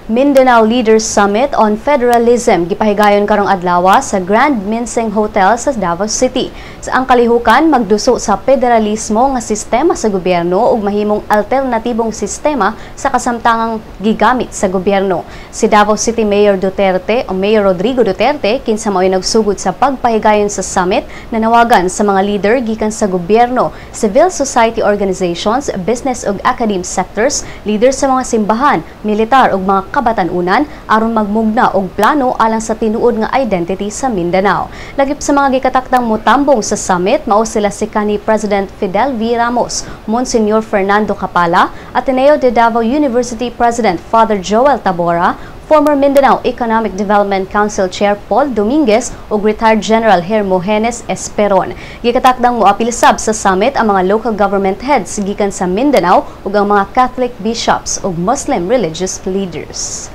Mindanao Leaders Summit on Federalism gipahigayon karong adlaw sa Grand Minseng Hotel sa Davao City. Sa ang kalihukan, magduso sa federalismo nga sistema sa gobyerno ug mahimong alternatibong sistema sa kasamtangang gigamit sa gobyerno. Si Davao City Mayor Duterte o Mayor Rodrigo Duterte, kinsa mao'y nagsugod sa pagpahigayon sa summit, nanawagan sa mga leader gikan sa gobyerno, civil society organizations, business ug academic sectors, leaders sa mga simbahan, militar ug mga kabatan-unan aron magmugna og plano alang sa tinuod nga identity sa Mindanao. Lagip sa mga gikatakdang motambong sa summit mao sila si kanhi President Fidel V. Ramos, Monsignor Fernando Capalla, Ateneo de Davao University President Father Joel Tabora, former Mindanao Economic Development Council Chair Paul Dominguez ug retired General Hermogenes Esperon. Gikatakdang moapil sab sa summit ang mga local government heads gikan sa Mindanao ug ang mga Catholic bishops ug Muslim religious leaders.